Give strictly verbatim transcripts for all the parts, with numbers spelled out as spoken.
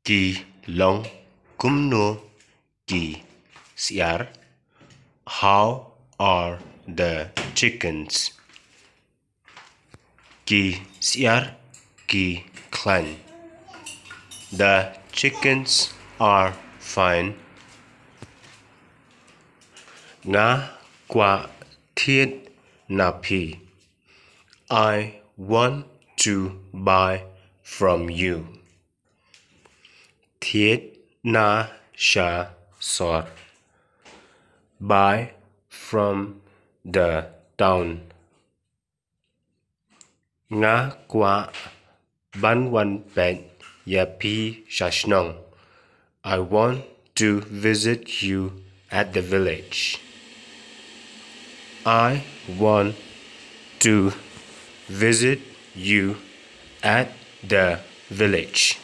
Ki long kumno ki syiar? How are the chickens? Ki syiar ki khlaiñ. The chickens are fine. Nga kwah thied na phi. I want to buy from you. Thied na sha sor. Buy from the town. Nga kwah ban wan peit ïa phi sha shnong. I want to visit you at the village. I want to visit you at the village.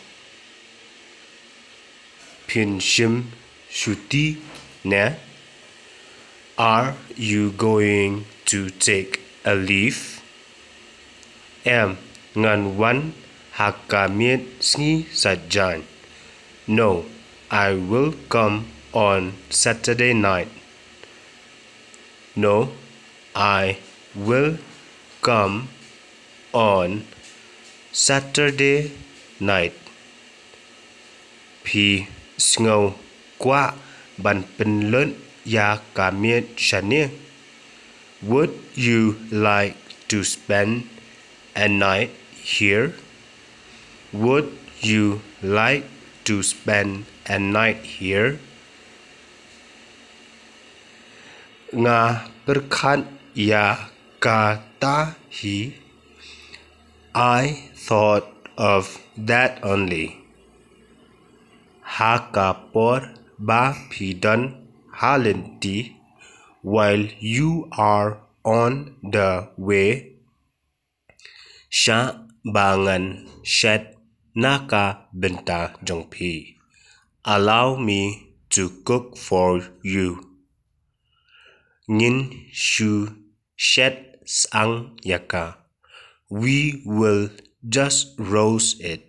Phin shim shuti ne? Are you going to take a leave? Em, ngan wan ha ka miet sngi Saitjaiñ. No, I will come on Saturday night. No, I will come on Saturday night. Phi sngew kwah ban pynlut ïa ka miet shane? Would you like to spend a night here? Would you like to spend a night here? Nga pyrkhat ïa kata hi. I thought of that only. Ha ka por ba phi don ha lynti, while you are on the way, shah ba ngan shet na ka bynta jong phi. Allow me to cook for you. Ngin shu shet syang ïa ka. We will just roast it.